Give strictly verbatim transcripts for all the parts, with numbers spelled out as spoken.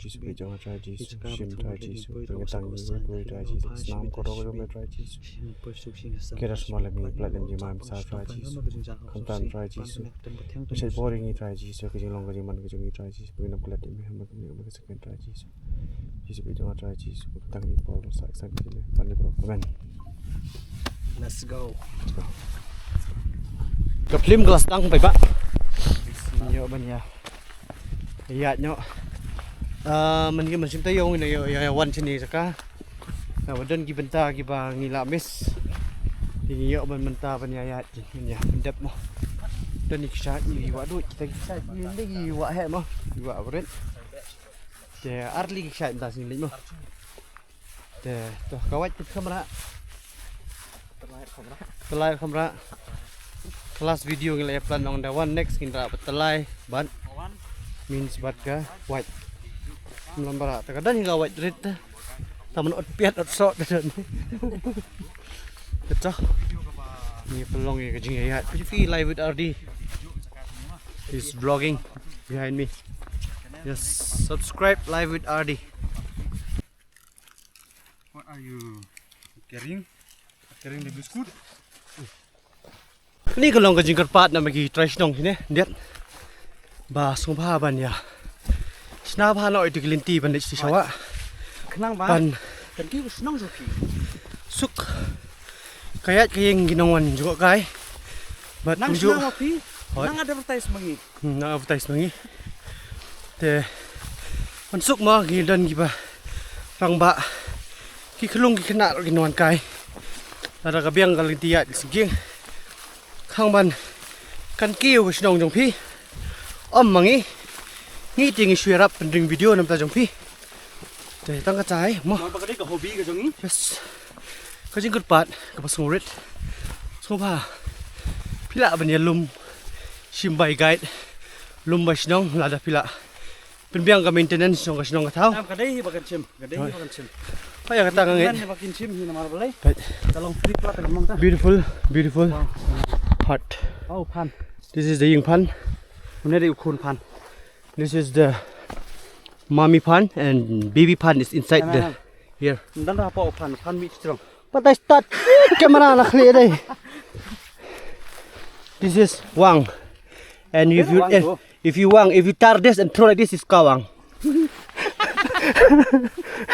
Jisu, peit jong nga Trai Jisu, shim Trai Jisu, peit ka tang jong ngi Trai Jisu, snam ka rong jong ngi Trai Jisu. Kiew da sma lem ngi pynlait lem jingma mynta Trai Jisu. Khamtam Trai Jisu. Shait bor ïa ngi Trai Jisu, ka jinglong ka jingman ka jong ngi Trai Jisu, peit nam klet ïa me ha ka sakhiang Trai Jisu. Jisu peit jong nga Trai Jisu, peit ka tang jong ngi por sa sa ka jingman. Amen. Let's go. Ka phlim ka la sdang peit ba. Ïoh ban ïa. Ïa noh. Ah, man ki man shim taïew ngin ïa ïa wan shane jaka. Nga ba don ki bynta kiba ngi la miss. Ngi ïoh ban bynta ban ïa ïa ban ïa pyndep mo. Don ki shait ngi wah duh kita ki shait ngi ngi wah heh mo. Ngi wah bret. Te ar tylli ki shait bynta sing leit mo. Te to ka wait tip kamra. Tylli kamra. Ka last video ngi la ïa plan nong da wan, next ngin da ba tylli bad means bad ka wait. Lam bara ta ka don hi ka wait rit ta. Ta man ot piat ot sok ta don. Te to. Ngi pynlong ïa ka jingïaid. Phi live with R D. He's vlogging behind me. Yes, subscribe live with R D. What are you carrying? Carrying the biscuit? Ni ka long ka jingkyrpad na ma ki trai shnong hi ne, ndiat. Ba sngewbha ban ïa shna bha noh ïa ki lynti ban leit sha wah. Khnang ba ban kan ki shnong jong phi. Suk. Ka ïaid ka ïeng ki nongwan jngohkai. Bad nang kumjuh shna ma phi. Hoi. Nang advertise ma ngi. Hmm, nang advertise ma ngi. Te, wan suk mo ki don kiba rangbah. Ki khlung ki khynnah ki nongwan kai. Lada ka biang ka lynti ïaid ka sngewkhia. Khang ban kan kiew ka shnong jong phi. Ym ma ngi. Ngi te ngi shu ïarap pynring video na bynta jong phi. Te tang katai mo. Nang ba ka dei ka hobby ka jong ngi. Yes. Ka jingkyrpad kaba sngewrit. Sngewbha. Phi lah ban ïalum shim bai guide. Lum bai shnong lada phi lah pynbiang ka maintenance jong ka shnong ka thaw. Em, ka dei hi ba kan shim. Ka dei hi ba kan shim. Ka ïa kata ka ngeit. Kan ba kan shim hi namar balei. Peit. Ka long free plat ka mang ta. Beautiful, beautiful. Wow. Heart. Oh, phan. This is the ïing phan. Une dei u khun phan. This is the mommy phan and baby phan is inside the here. Dan da pa phan, phan mi strong. But I start camera na khli dei. This is wang. And if you, if, if you wang, if you tar this and throw like this, is kawang.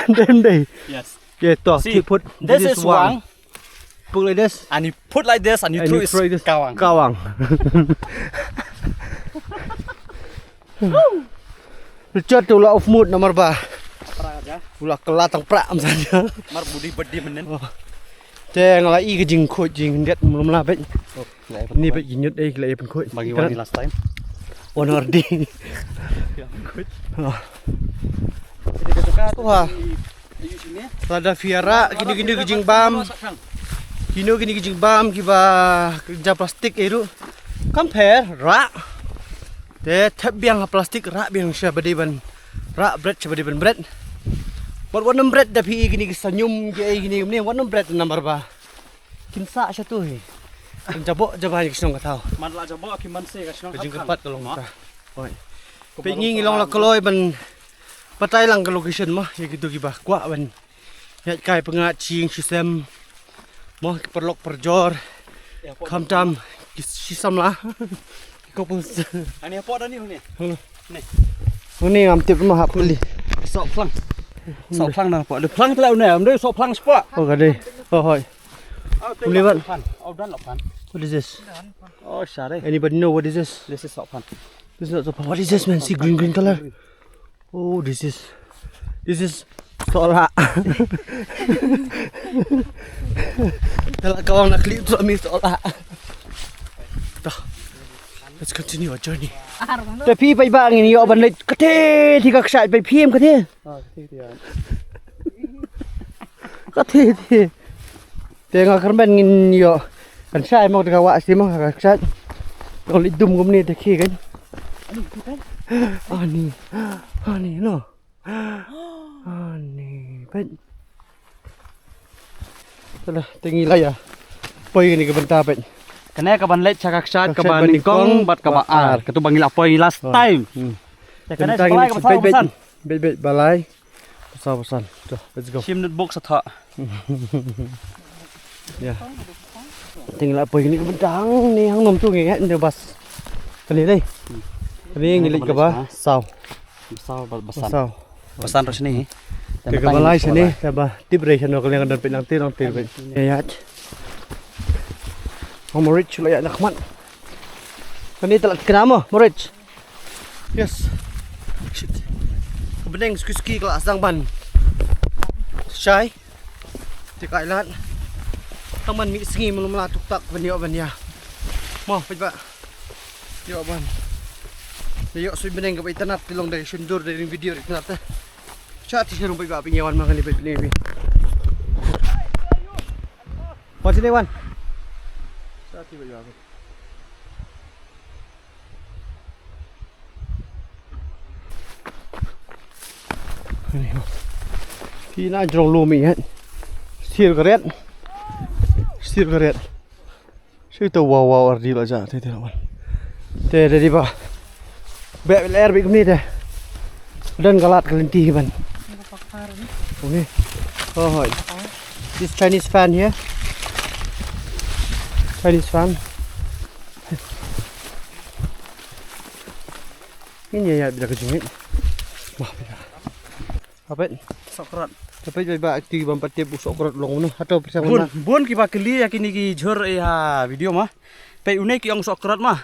Then they. Yes. Yeah, to. See, put this is wang. Put like this. And you put like this and you throw it kawang. Kawang. Richard tu la off mode namar ba. Pra aja. Ula kela tang pra am saja. Mar budi bedi menen. Oh. Te nga la i ka jingkhuid jingdiat mlum la bek. Oh, la i. Ni bek jingnyut eh la i pynkhuid. Bagi wan ni last time. One hour di. Ya, pynkhuid. Oh. Jadi ka tu ha. Lada phi ïarah kine kine ki jingbam. Kine kine ki jingbam kiba kynja plastik eh ruh. Kam pher rah. Te thep biang ha plastik, rah biang sha ba dei ban rah, bret sha ba dei ban bret. Wat wat nym bret da phi kine ki sanyum ki ei kine kine, wat nym bret namar ba kin sah sha tu hi. Kin jaboh jaba ki shnong ka thaw. Man la jaboh ki man se ka shnong ka jingkyrpad ka long ta. Oi. Peit ngi ngi long la kloi ban batai lang ka location mo, ïa kitu kiba kwah ban ïaid kai pyngngad shisem. Mo ki paralok parajor. Khamtam ki shisam la. Ki couples. Ani hapoh da ni huni. Huni. Ni. Huni ngam tip mo hap peli. Sok phlang. Sok phlang na hapoh. De phlang tla une. Am de sok phlang spa. Oh ka dei. Oh hoi. Peli wan. Oh dan lok pan. What is this? Oh share. Anybody know what is this? This is sok pan. This is not sok pan. What is this, man? See green green color. Oh, this is, this is sohlah. Dah lah kawang nak klip tu ami sohlah. Dah. Let's continue our journey. Tapi pai ba ngin ïoh ban leit kate ti ka kshaid pai phim kate. Ah, kate ti. Kate ti. Te nga kyrmen ngin ïoh. Kan shai mo te ka wah sti mo ka kshaid. Ka leit dum kumne te ki kan. Ani. Ani no. Ani pet. Tala te ngi la ïa poi kane ka bynta pet. Kane ka ban leit sha ka kshaid ka ba nyngkong bad ka ba ar. Katu ba ngi la poi last time. Te kane ka ba lai ka ba saw ba san. Beit beit ba lai. Ba saw ba san. To, let's go. Shim notebook sa tha. Ya. Te ngi la poi kane ka bynta hangne hangnom tu ngi ngi bas. Kane dei. Kane ngi leit ka ba saw. Ba saw ba san. Ba san. Ba san ruh shane. Te ka ba lai shane, te ba tip re shano ka liang ka don peit nangtir nangtir peit. Ya ya. Mo Rich la ïa na khmat. Kane te la kena mo, Mo Rich. Yes. Shit. Ka bneng suki suki ka la sdang ban shai. Te ka ai lad. Tang ban mih sngi mlum la tuk tak ban ïoh ban ïa. Mo peit ba. Ïoh ban. Ïoh sui bneng ka ba itynnat, te long da shon dur da ring video da itynnat te. Sha ti sha rung peit ba peit ïa wan ma kane peit peit peit. Wan sini wan. Sha ti peit ba. Phi na jrong lum ïa. Sir ka riat. Sir ka riat. Sir ta wow wow ardi la ja te te la wan. Te te di ba. Be ler bi kumne te. Don ka lad ka lynti ban. Kumne. Oh hoi. This Chinese fan here. Chinese fan. Ngin ïa ïa bida ka jingit. Wah bida. Apet. Sokrat. Apet ba ba ti bam patip u sokrat long no. Hato pyrshang bun na. Bun ki ba kylli ïa kine ki jhur ïa video ma. Peit une ki ong sokrat ma.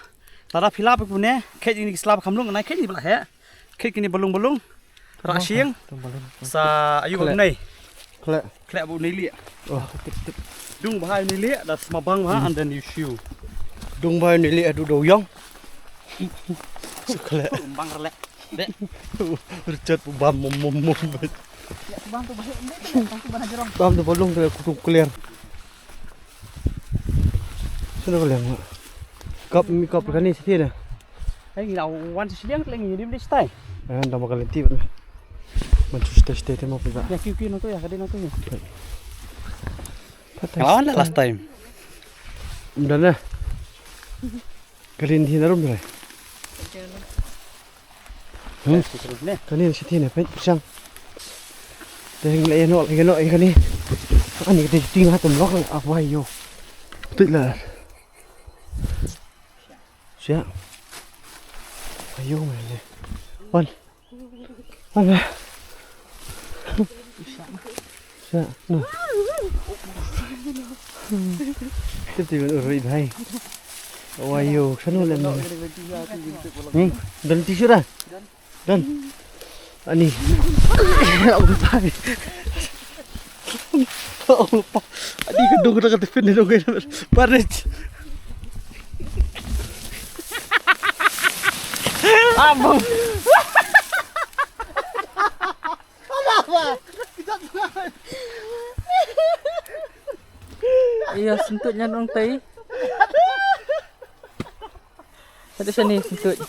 Lada phi la peit une. Kheit kine ki sla ba kham lung na kheit kine ba la heh. Kheit kine ba lung ba lung. Rah shieng. Sa ayu ba une. Khleh. Khleh ba une lieh. Oh. Dung ba hai une lieh, da sma bang ba and then you shoe. Dung ba hai une lieh, du do yong. Sa khleh. Bang rleh. Deh. Richard pu bam mum mum mum. Bam tu ba hai une, bam tu ba hai jrong. Bam tu ba lung tu kutung clear. Sino ka liang. Kap mi kap kane siti na. Ai ngi la wan siti liang leng ngi dim di stai. Ai wan dama ka lenti ban. Man siti stai stai te mo pisa. Ya kiu kiu nangtu ya kade nangtu ya. Ngelawan lah last time. Udah na. Green di narum dre. Hmm. Kane shi tine peit pyrshang. Te ngi la ïano la ïano ïa kane. Ani te ting ha tem lok a wai yo. Peit la. Sia. Ayo me le. Wan. Wan. Sia. No. Tip tip ur ri bhai. Wa yo, shano lem. Hmm, don tissue da. Don. Ani. Ong pa. Ong pa. Ani ka dong ka tiffin ni dong ka. Parit. Abang. Iya, sentut nya nong tai. Tadi sini sentut.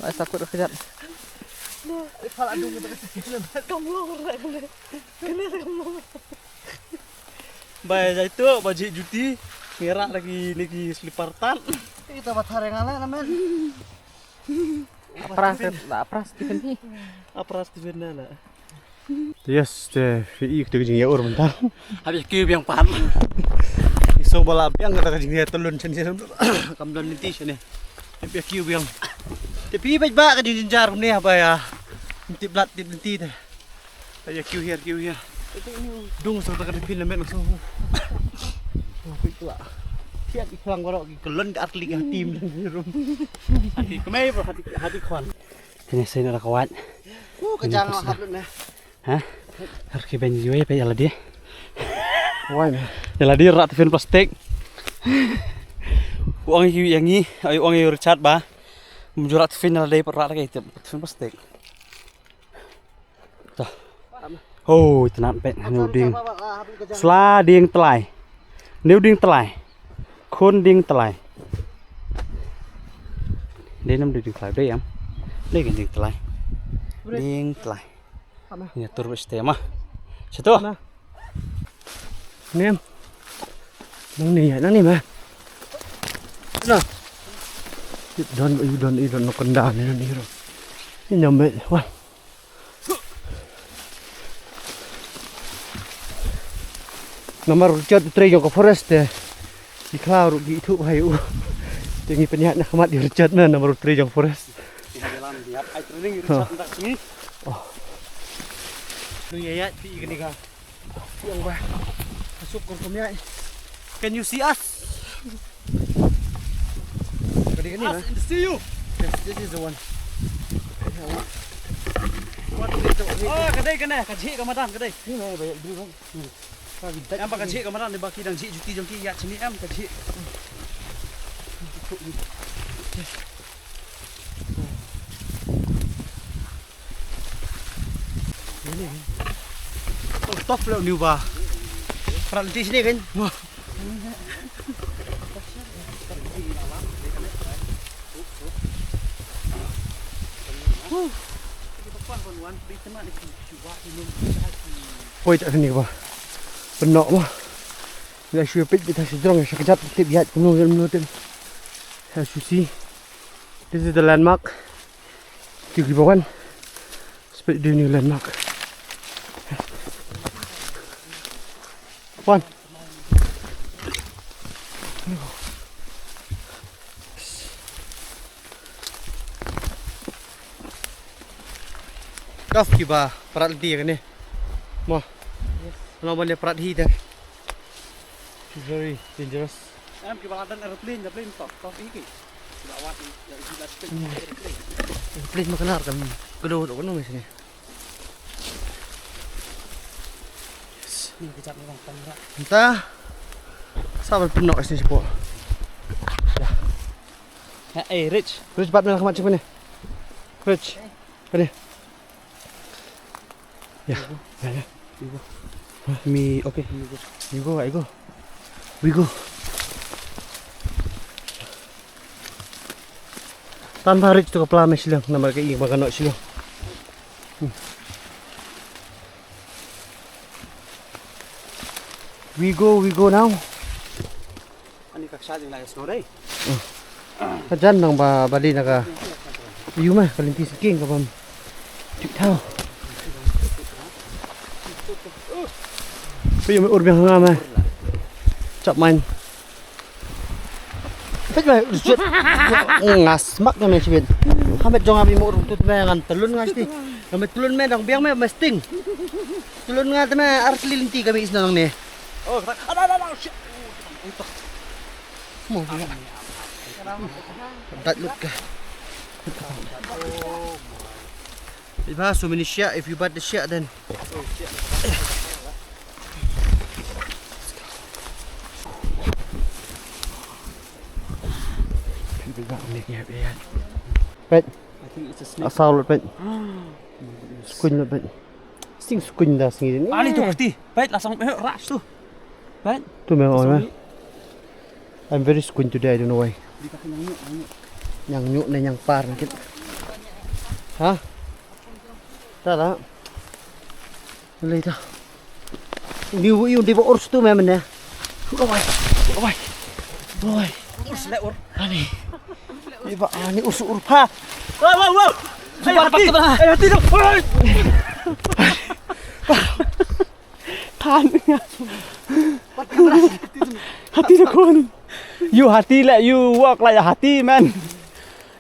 Ai, takut aku jat. Bai jai tu, bai jai juti. Ngerak lagi ni ki slipper tan. Kita bathar yang ala namen. Apras, apras Stephen hi. Apras Stephen na na. Yes, te phi i kata ka jingïaur mynta. Hap ïa kiew biang pat. I song ba la biang kata ka jingïatyllun shen shen. Kam don lynti shane. Hap ïa kiew biang. Te phi bad ba ka jingjynjar kumne haba ïa. Tip blat tip lynti te. Hap ïa kiew hiar kiew hiar. Dung sa kata ka phin na met so. Oh, phi tu ah. Thiat i khlang baroh ki kyllon ka artylli ka team. Hati kmai bro, hati hati khwan. Kine sei na ka wait. Ku ka jang hap lut me. Ha? Har ki ben yue pe ïalade. Wai me. Ïalade rat tiffin plastik. U ong ïa ngi, ai u ong ïa Richard ba. Mujur rat tiffin ïalade rat ka tiffin plastik. Ta. Oh, itynnad pet ne u dieng. Sla dieng tlai. Ne u dieng tlai. Khun dieng tlai. Dei nam dei dieng tlai, dei am. Dei kan dieng tlai. Dieng tlai. Ïa tur bes te ma. Situ. Nem. Nang ni, nang ni ma. Na. Don, i don, i don no kanda ni ni ro. Ni nyam me. Wah. Namar u Richard u trei jong ka forest te. Ki khlaw ruh ki ithuh bha ïa u. Te ngi pynïaid na khmat ïa u Richard na namar u trei jong ka forest. Ngi ïa ïaid phi kane ka. Ïong ba. Ka suk kong kum ïaid. Can you see us? Ka dei kane na? Us in the see you. Yes, this is the one. What is the, oh, ka dei kane, ka jhih ka madan ka dei. Ni na ba ïa dei ba. Em ba ka jhih ka madan ni ba ki dang jhih juti jong ki ïa chini em ka jhih. Oh, top floor ni ba. Prat lynti sini kan. Wah. Poi tak sini ba. Penok ba. Ïa shu peit beit ha shu jrong sha kjat tip ïaid kumno ïa kumno tip. As you see, this is the landmark. Ki ki bawan. Spet di ni landmark. Wan. Kaf ki ba prat lynti kane. Mo. Yes. Long ban ïa prat hi te. It's very dangerous. Em ki ba la don aeroplane, aeroplane top, top i ki. Ba wat ïa i ba spin aeroplane. Aeroplane ma kane kan kdew to kano me sini. Yes. Ni ka jat ni bang kamera. Nta. Sa ban pynnoh sini sipok. Ya. Ha, eh, Rich. Rich, bat me la khmat sipok ni. Rich. Kane. Ya, ya, ya. You go. Me, okay. You go. You go, I go. We go. Tan ba Rich to ka pla me shilliang, namar ka ïing ba ka noh shilliang. Hmm. We go, we go now. Ani ka ksha jing la ka snow dei. Ka jan nang ba, ba dei na ka. Yu ma ka lynti sing king ka bam. Tik thau. Pi me ur biang nga ma. Chap man. Pet ma ur chut. Nga smak nga me chibit. Hamet jong ami mo ur tut me ngan telun nga sti. Nga me telun me dang biang me me sting. Tulun nga te ma ar tylli lynti ka mih shnong ne. Oh, kata. Ada, ada, ada. Oh, shit. Oh, itu. Mo, mo. Dat lut ka. Iba, so many shia, if you bite the shia, then. Peit. I think it's a snake. Asaw lut peit. Skuin lut peit. Sting skuin da sngi ni. Ani tu kati. Peit la song eh ras tu. Peit. Tu me oi me. I'm very skuin today, I don't know why. Nyang nyu ne nyang par kit. Ha? Ta la. Lei ta. Ni wu yu di ba urs tu me mene. Oi. Oi. Urs le ur. Ani. Iba ani urs ur pa. Wow, wow, wow. Ay, hati. Ay, hati dong. Ay. Tan. Hati dong kon. You hati le, you walk like a hati, man.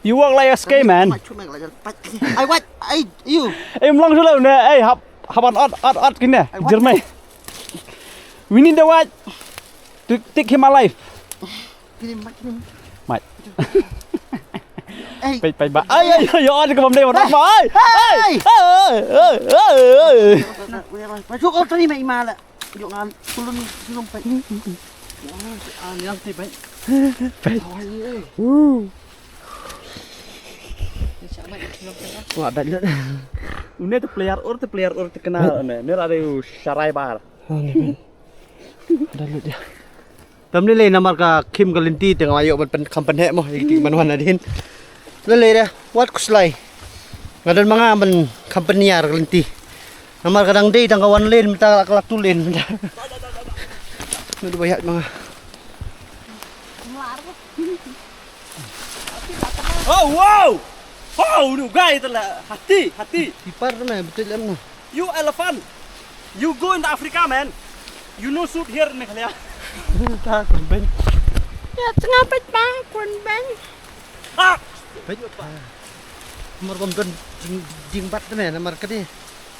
You walk like a skate, man. Ai, wat, ai, you. Em long solo ne, ai, hap, haban ot, ot, ot kine. Jermai. We need the white to take him alive. Kini, mat, kini. Mat. Ei. Peit, peit ba. Ai, ai, ai, ai, ka bam dei, mat, mat, ai. Ai. Ai. Ai, ai, ai, ai. Masuk kau tadi mai malah. Jom ngan turun, turun, peit. Ah, ni lang ti, peit. Peit. Ai, ai. Woo. Wah, dat lut. Une te player ur, te player ur te kenal une. Ni ada u sharai bar. Ah, ni, peit. Dat lut ya. Tam ni lei namar ka khim ka lynti te nga ïoh ban pen kham pynheh mo, ïa ki man wan adin. Lei lei da, wat khuslai. Nga don ma nga ban kham pynïar ka lynti. Namar ka dang dei tang ka wan len mynta ka la tu len mynta. Ndu ba ïaid ma nga. Oh, wow! Oh, nu gai tala hati, hati. Ipar na betul em na. You elephant. You go in the Africa, man. You no suit here in Meghalaya. Ta kon ben. Ya tengah pet ba kon ben. Ah! Ben. Mar bom don jing, jingbat ne namar kadi.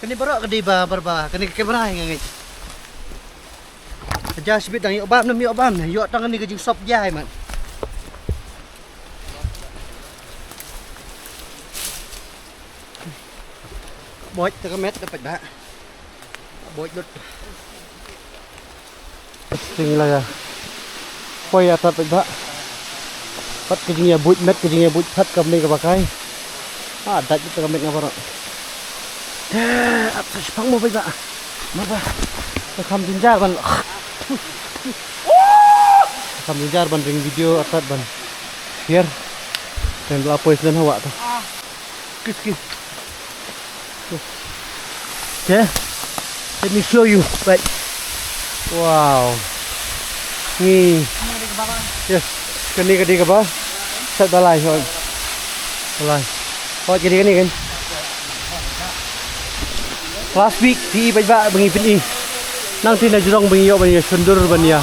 Kani baroh kadi ba, ba, ba. Kani ka kamera ngi ngi. Aja sibit dang ïoh bam, nam ïoh bam. Ïoh tang kani ka jingsop jai man. Boit te ka met da peit ba. Boit lut. Sting la ya. Poi atat peit ba. Pat ka jingïabuit met, ka jingïabuit pat ka mei ka bakai. Ah, dait te ka met nga baroh. Te ap sa shipang mo peit ba. Mar ba. Te kham jynjar ban. Kham jynjar ban ring video atat ban. Biar. Kan la poi snen hawa ta. Kis, kis. Okay. Let me show you. Right. Wow. Ni. Yes. Kani ka dei kaba. Sat balai, hoi. Balai. Hoi, kani, kani, kani. Last week, phi i peit ba ba ngi pyni. Nangta na jrong ba ngi ïoh ban ïa shondur ban ïa.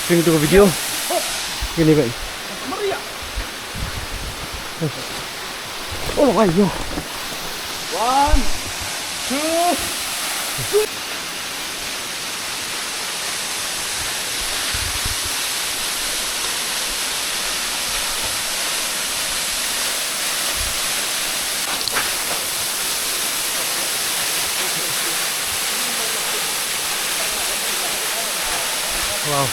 Pyntu ka video. Kani ba. Oh, wai, yo. One, two, three. Wow.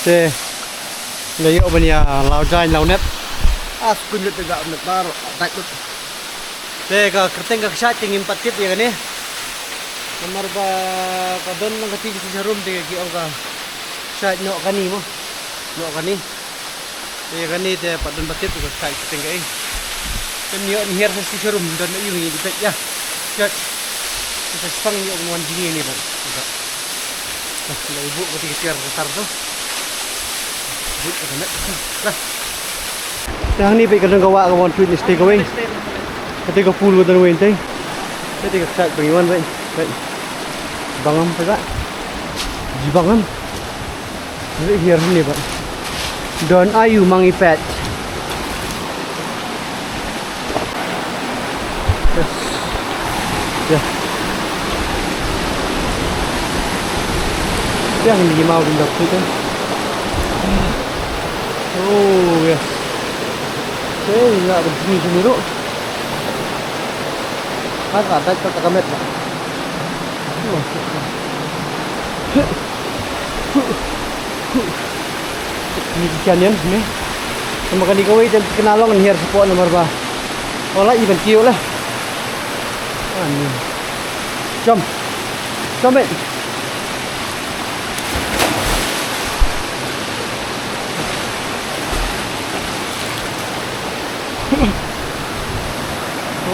Te nga ïoh ban ïa law jaiñ law nep. Ah, skun lut te ga nep bar dait lut. Te ka kyrteng ka kshaid te ngim pat tip ïa kane. Namar ba ka don lang kati ki jarum te ki ong ka kshaid noh kani mo. Noh kani. Te kani te pat don pat tip ka kshaid kyrteng ka ei. Kan ïoh ngi hiar sa sha showroom don ïa ngi dei ïa. Jot. Sa spang ïoh ngi wan jingïa ni ba. Ba. Ba la ibu ka tiar tar tu. But ka met. Lah. Te hangne bad ka don ka wah ka wan treat ni stay kawei. Kata ka pool ka don wei te. Kata ka kshaid ba ngi wan bad. Bad. Bangam pa ka. Jibangam. Bad hiar hangne bad. Don ayu mangi pet. Yes. Yeah. Yeah, hindi mau din dapit eh. Oh, yes. Okay, nga ba sini sini ro. Haka dat ka kamet. Ni ki kanian ni. Sama kani kawei jan kena long ni har support number ba. Wala iban kiu lah. Ani. Jom. Jom eh.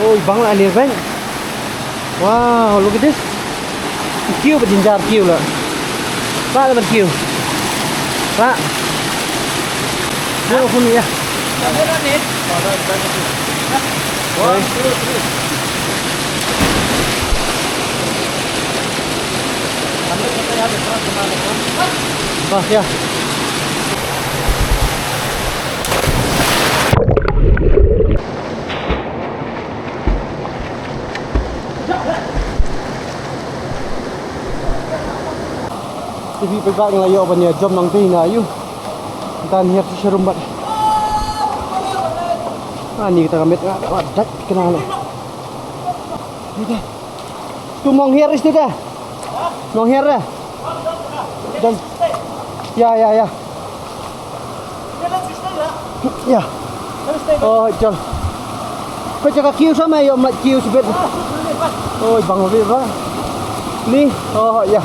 Oi, bang lah ni, bang. Wow, look at this. Kiu ba jinjar kiu lah. Ba lah ban kiu. Ba. Dia pun ya. One, two, three. Bah, ya. Te phi peit ba nga la ïoh ban ïa jump nangtei na ïu. Tan hiar sha showroom bad. Ani kata ka met nga, wat dat kena le. Ni te. Tu mong hiar is tu te. Mong hiar eh. Dan. Ya, ya, ya. Ya. Oh, jol. Ko jaga kiu sama ya, mat kiu sebit. Oh, bang lebih ba. Ni, oh ya.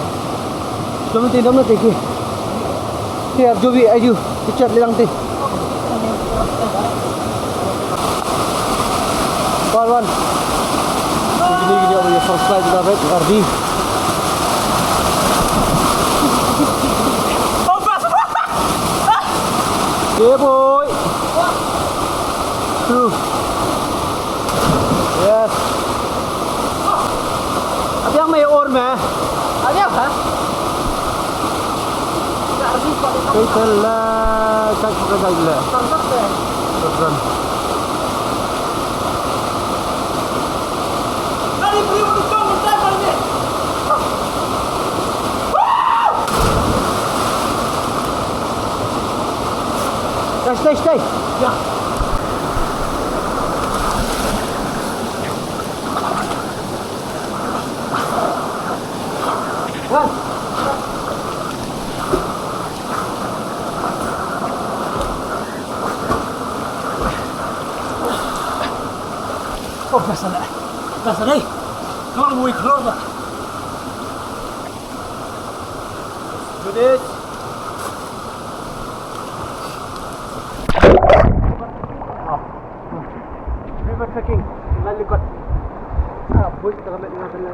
Dom nanti, dom nanti ki. Ki arju bi aju. Kecap bilang ti. Bal wan. Gini gini apa ya, first flight kita bet Ardi. Yeah boy. Two. Yes. Abiang mai or me. Abiang ha? Kai tala, kai tala, kai tala. Tarzan. Stay, stay, stay. Yeah. Oh, biasa lah. Biasa deh. Kalau mau keluar, Pak. Do this. River trekking, Laitkot. Ah, boy, kita kami dengan kena.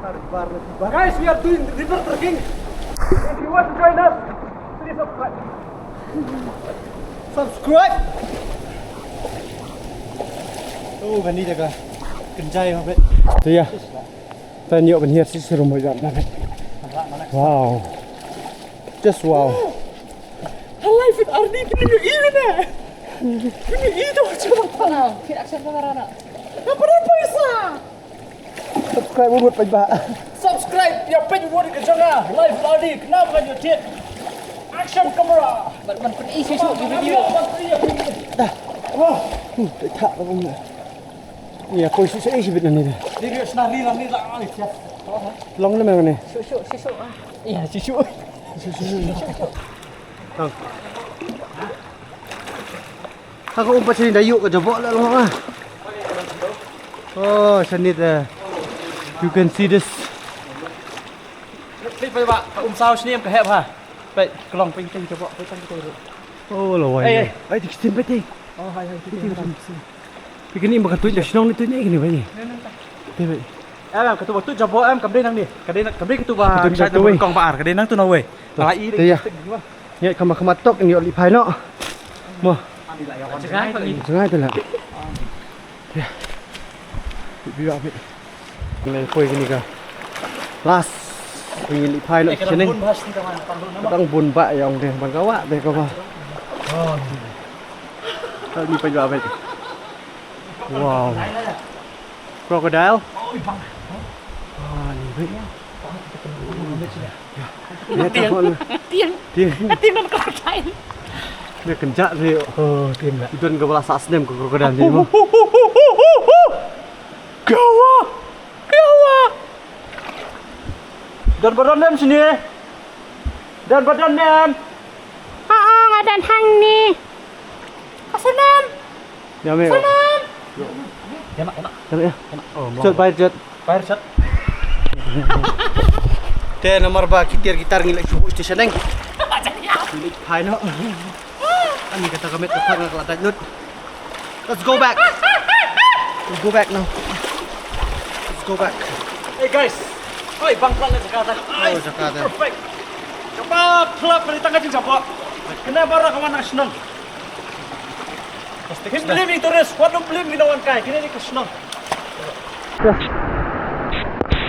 Bar, bar, bar. Guys, we are doing river trekking. If you want to join us, please subscribe. Subscribe. Oh, gani jaga. Kenjai ho bet. Tu ya. Tan yok ben hiar sisi rumah jam. Wow. Just wow. Halai fit Ardi kini yu ini na. Kini itu macam apa? Kit action kamera na. Apa apa isa? Subscribe buat pajak. Subscribe ya page buat ke janga. Live Ardi kenapa kan you tit? Action camera. Ban ban pun isi su di video. Dah. Wah. Hmm, tak apa. Ïa, koi shu shu ïa shi bit na ni de. Dei ïa shu na ri lang ni lang ni, siap. Long na me ni. Shu shu shu shu ah. Ïa, shu shu. Shu shu shu. Tang. Ha ka um pat shane da ïoh ka jabok la long ah. Oh, shane de. You can see this. Peit, peit ba, ka um saw shane em ka hep ha. Peit, ka long peit, peit jabok, peit tang peit. Oh, la wai. Ei, ei. Ai, dik sin peit. Oh, hai hai. Peit, peit, peit. Kini ba ka tuid da shnong ni tuid ni kini ba ni. Te ba. Em, em, katu ba tuid jabo em, kam dei nang ni. Ka dei nang, kam dei katu ba. Katu ba tuid jabo wei. Kong ba ar, ka dei nang tu na wei. Ala i. Te ya. Ngi kham kham tok ngi oli phai noh. Mo. Jngai pa ngi. Jngai te la. Ya. Bi ba bi. Ngi poi kini ka. Last. Ngi li phai noh. Ka dang bun ba ïa ong de ban ka wah de ka ba. Oh. Ni pa ba bi. Wow. Crocodile. Ah, ni ba. Tiang. Tiang. Tiang dan crocodile. Dia kejap dia. Oh, tiang lah. Don ka bala sa snem ka crocodile ni. Kawa. Kawa. Don ba don nem sini. Don ba don nem. Ah, ah, nga don hang ni. Ka snem. Ya me. Snem. Ya nak, ya nak. Ya me. Jot bai jot. Fire shot. Te namar ba ki tiar ki tar ngi la shu station neng. Ngi phai noh. Ani kata ka met ka phang ka la dait lut. Let's go back. Let's go back now. Let's go back. Hey guys. Oi, bang plan na Jakarta. Oh, Jakarta. Perfect. Coba plap beli tangga jin jabo. Kena bara kawan na shnong. Kim blim ito res, wat blim ito wan kai, kini ni ka shnong. Yes.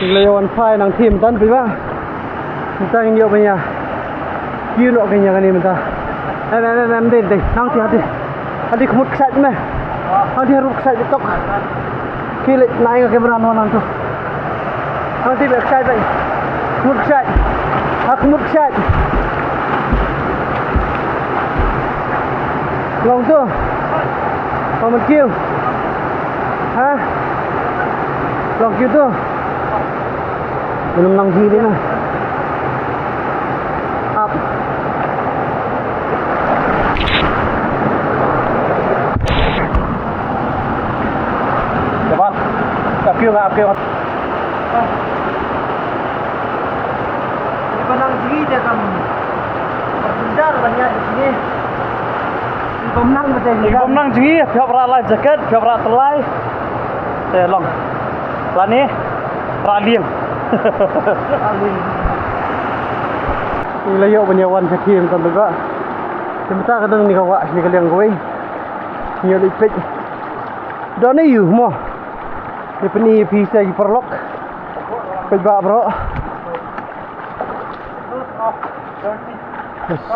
Ngi la ïa wan phai nang thim tan phi ba. Mynta ngin ïoh ban ïa kiew noh kane kane mynta. Em em em em dei dei nang ti hati. Hati khmut ksait me. Hati harut ksait tok. Ki leit nai nga camera noh nang tu. Hati bek ksait bek. Khmut ksait. Ha khmut ksait. Long tu. Long man kiew. Ha? Long kiew tu. Minum nang ji ni na. Up. Come on. Up kiew, up kiew. Ïa ba nang jngi te kam. Bynjar ban ïa jngi. Ïa bym nang ba te jngi. Ïa bym nang jngi, phi hap rah life jacket, phi hap rah tyllai. Te long. Lane rah lieng. Rah lieng. Ngi la ïoh ban ïa wan sha khie mynta ba. Te mynta ka dang ni ka wah ni ka liang kawei. Ngi ïoh leit peit. Don ïa u mo. Ïa pyni ïa phi sa ki paralok. Peit ba bro.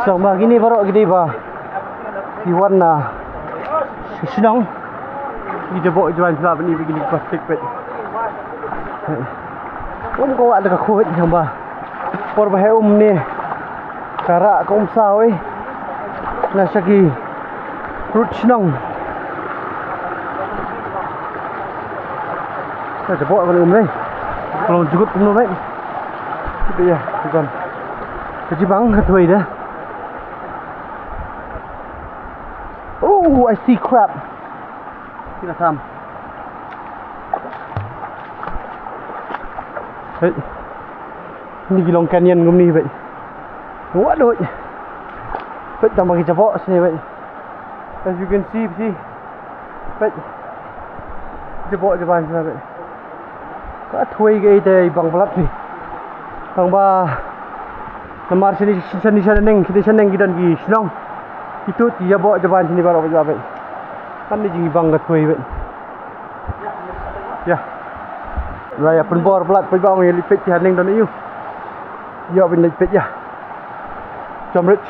Sa ma kine baroh ki dei ba ki wan na shnong. Ki dei ba ki wan sha ba ni ba kine plastik peit. Um ko wa da ka covid hamba. Por ba he um ne. Ka rah ka um saw eh. Na sha ki rut shnong. Ka jabok ban um ne. Ka long jukut kumno ne. Kita ya, bukan. Ka jibang ka tuai dah. Oh, I see crab. Kina tham. Hei. Ni ki long canyon kumni beit. Wa doi. Beit tang ba ki jabok sini beit. As you can see, see. Beit. Jabok jaban sini beit. Ka thwei ka ite bang palat ni. Tang ba namar sini sini sini neng, sini sini neng ki don ki shnong. Itu ti jabok jaban sini baroh beit. Kan ni jing bang ka thwei beit. Ïa. La ïa pynbor palat peit ba ong ïa leit peit ïa neng don ïu. Ïa ban leit peit ïa. Jom rich.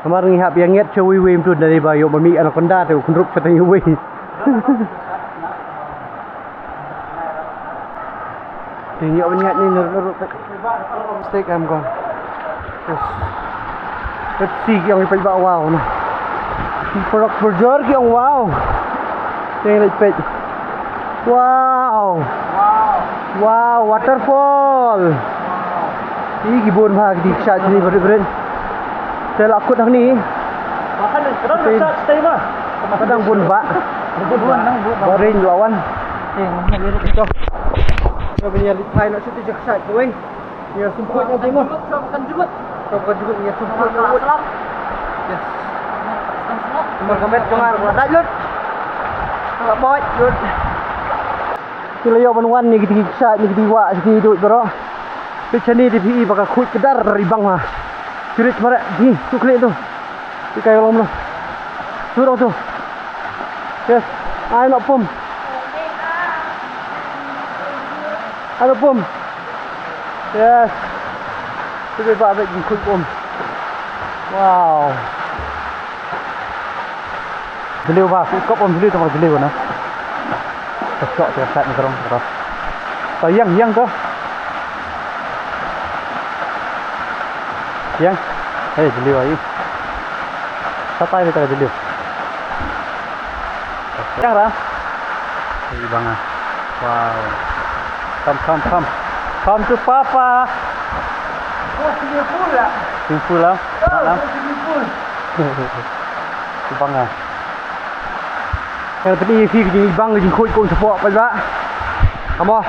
Namar ngi hap ïa nget sha wei wei mtu da dei ba ïoh ba mih anaconda te u kynrup sha tang ïa wei. Te ngi ïoh ban ïaid ni na ruh ruh. Mistake em kong. Yes. Let's see ki ong i peit ba wow na. Ki paralok parajor ki ong wow. Te ngi leit peit. Wow. Wow, waterfall. Ï ki bun bha ki dei ki shait ni barit barit. Te la kut hangne. Ba ka dang, ka dang, ka dang bun ba. Ba ring la wan. To. Ïa ban ïa leit phai noh shuh te jaka shait kawei. Ïa sum kut na bun. Ka jukut ïa sum sum lut. Yes. Namar ka met jong nga ka dait lut. Ka boi lut. Ki la ïoh ban wan ïa ki dei ki kshaid, ïa ki dei wah, ïa ki dei duh baroh. Peit shane dei phi i ba ka khuid ka dar i bang ha. Ki rit mareh hi, tu khleh tu. Phi kai lom lo. Tu dong tu. Yes. Ai noh pum. Ai noh pum. Yes. Tu dei ba bek jingkhuid pum. Wow. Jylliew ba, u kop um jylliew tang jylliew na. Ka shok te sat ni ka rong ka rong. To ïeng, ïeng to. Ïeng. Hei, jylliew ai. Sa tai ni ta jylliew. Ïeng ra. Hei bang ah. Wow. Come, come, come. Come to papa. Oh, swimming pool ah. Swimming pool ah. Oh, swimming pool. Bang ah. Ka la pyni ïa phi ka jingbang ka jingkhuid kum shapoh paidbah. Come on.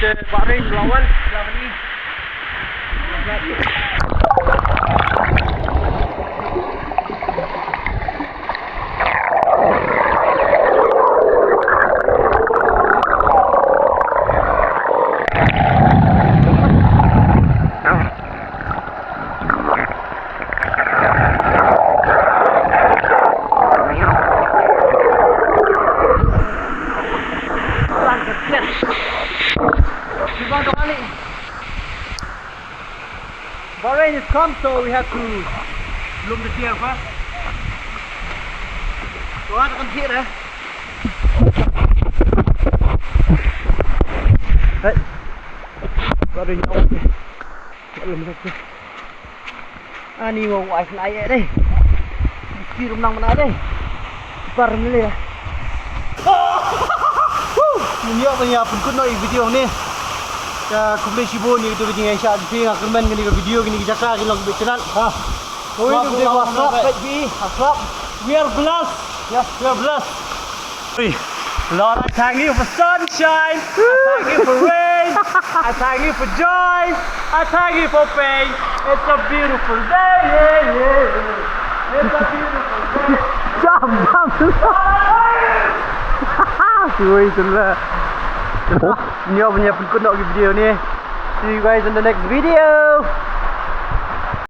Yes, the Bahrain lawan Germany. Bahrain is come, so we have to lum the chair first. So what can hear, eh? Hey. Bahrain, no. Lum the chair. Ani wa wa ai dei. Mesti rum nang mana dei. Par mele. Ngin ïoh ban ïa pynkut noh ïa video ne. Ka kumne shibun ïa kito ki jingïaishah jong phi, nga kyrmen kane ka video, kine ki jaka ki long beit tynnat. Ha. Kawei ka video, wa slap peit phi, wa slap. We are blessed. Yes, we are blessed. Lord, I thank you for sunshine. I thank you for rain. I thank you for joy. I thank you for pain. It's a beautiful day. Yeah, yeah, yeah. It's a beautiful day. Jump, jump. Wait a minute. Nyo nyo pun kuno ki video ni. See you guys in the next video.